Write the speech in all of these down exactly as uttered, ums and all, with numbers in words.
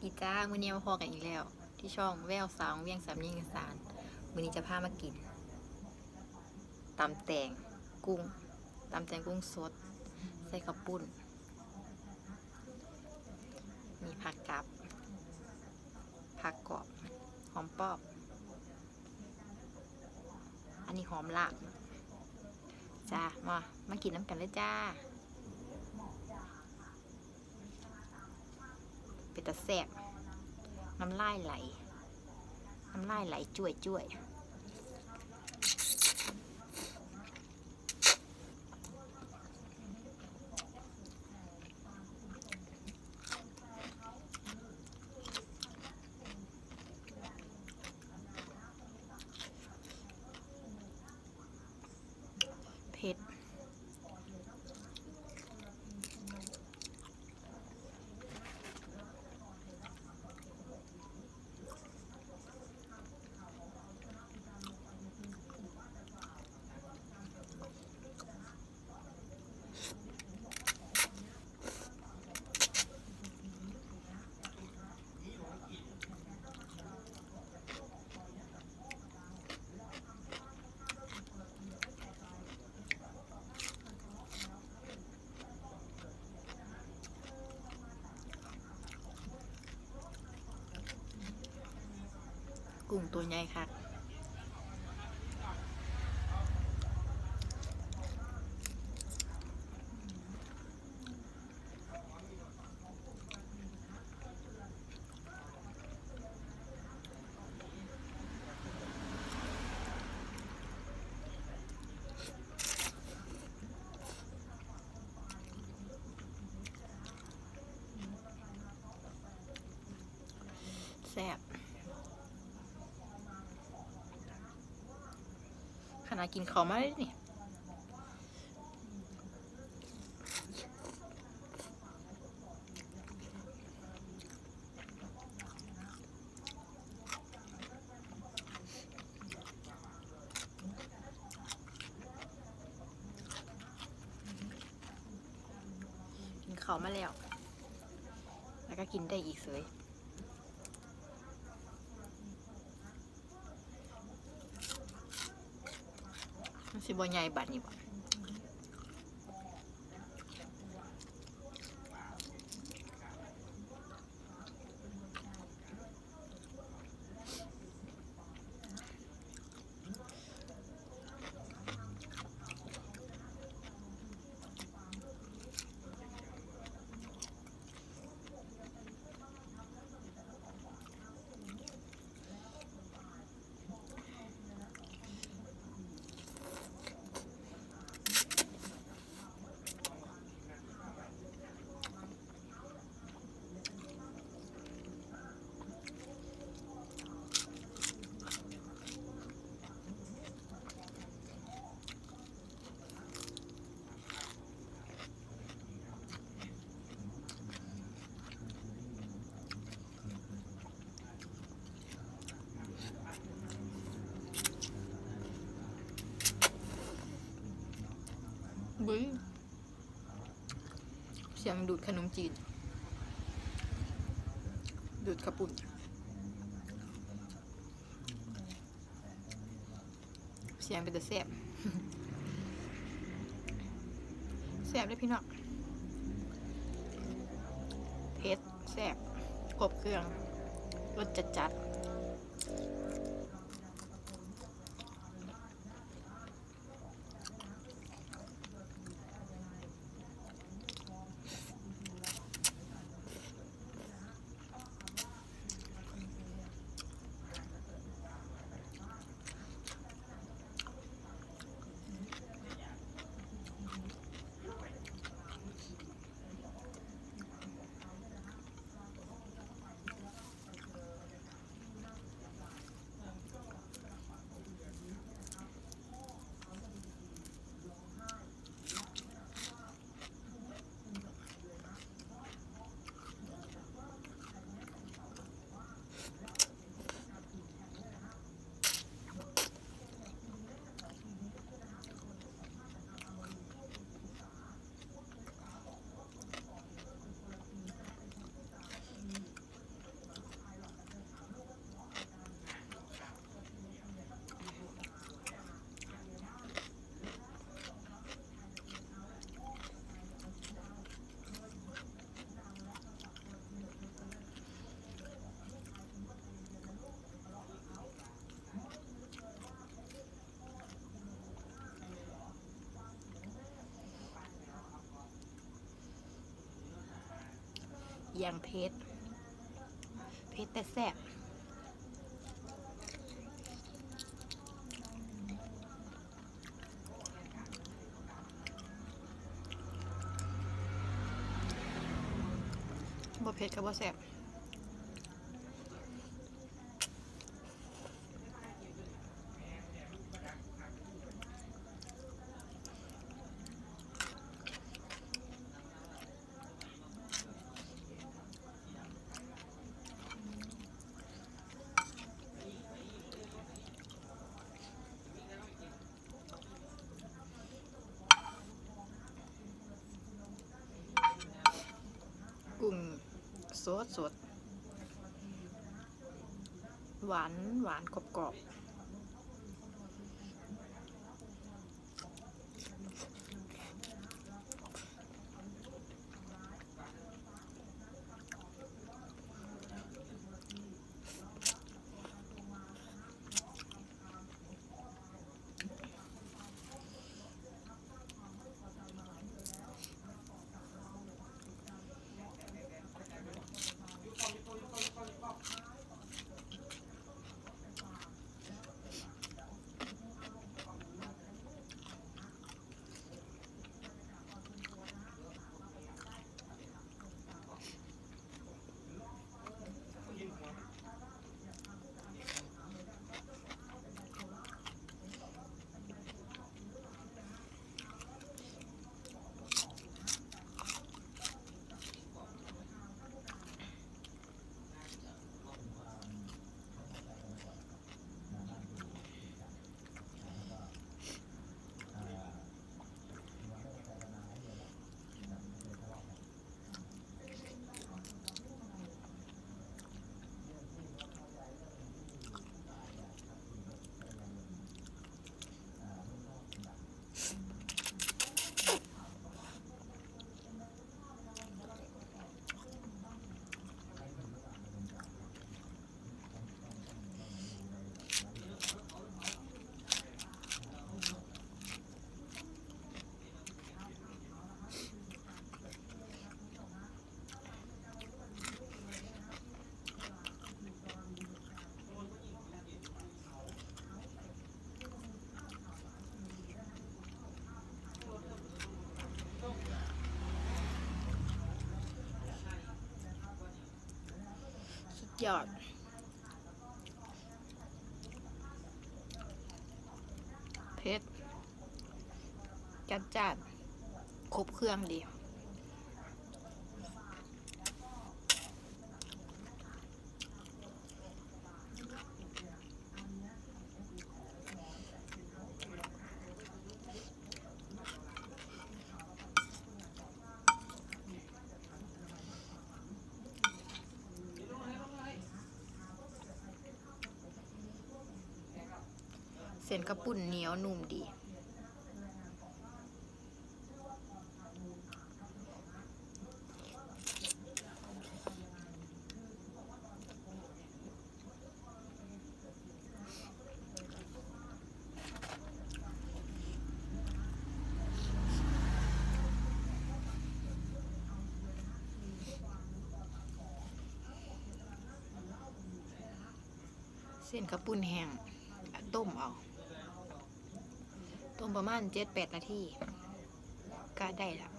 ดีจ้า มื้อนี้มาพ้อกันอีกแล้ว ที่ช่องแววสาวเวียงสำเนียงอีสาน มื้อนี้จะพามากินตำแตงกุ้ง ตำแตงกุ้งสด ใส่ข้าวปุ้น มีผักกับ ผักกรอบ หอมป้อม อันนี้หอมลาบ จ้า มา มากินนำกันเลยจ้า เป็นตาแซ่บ น้ำลายไหล น้ำลายไหลจ้วยๆ เผ็ด กุ้งตัวใหญ่คัก แซ่บ ขนาดกินข้าวมาเลยนี่ กินข้าวมาแล้ว แล้วก็กินได้อีกเสย มันสิบ่ใหญ่บัดนี้บ่ บุ้ย เสียงดูดขนมจีน ดูดข้าวปุ้น เสียงเป็นตาแซ่บ แซ่บเลยพี่น้อง เผ็ด แซ่บ ครบเครื่อง รสจัดจัด อย่างเผ็ด เผ็ดแต่แซ่บ บ่เผ็ดก็บ่แซ่บ กุ้งสดสด หวานหวานกรอบกรอบสุดยอด เผ็ด จัดจ้าน ครบเครื่องดี เส้นข้าวปุ้นเหนียวนุ่มดี เส้นข้าวปุ้นแห้ง ต้มเอา ต้มประมาณเจ็ดแปดนาที ก็ได้ละ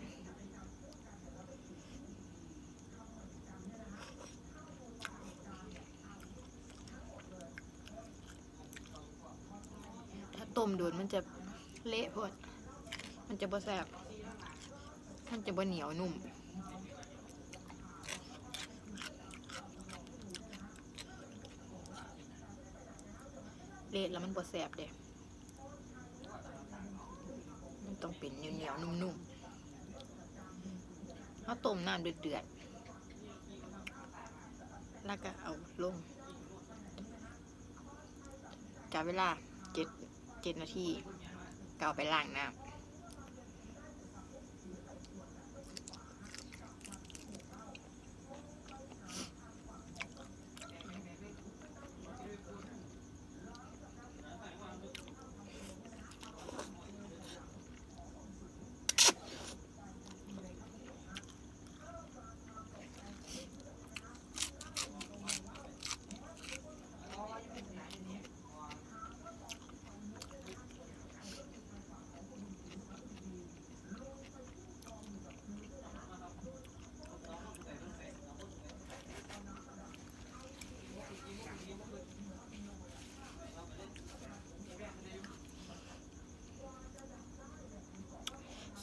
ถ้าต้มโดนมันจะเละโพด มันจะบ่แซ่บ มันจะบ่เหนียวนุ่ม เละแล้วมันบ่แซ่บเด้ มันต้องเป็นเหนียวๆ นุ่มๆ เฮาต้มน้ำเดือดๆ แล้วก็เอาลง จับเวลาเจ็ด เจ็ดนาที ก็เอาไปล้างน้ำ เ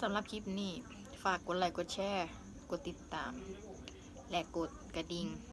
สำหรับคลิปนี้ ฝากกดไลค์ กดแชร์ กดติดตาม และกดกระดิ่ง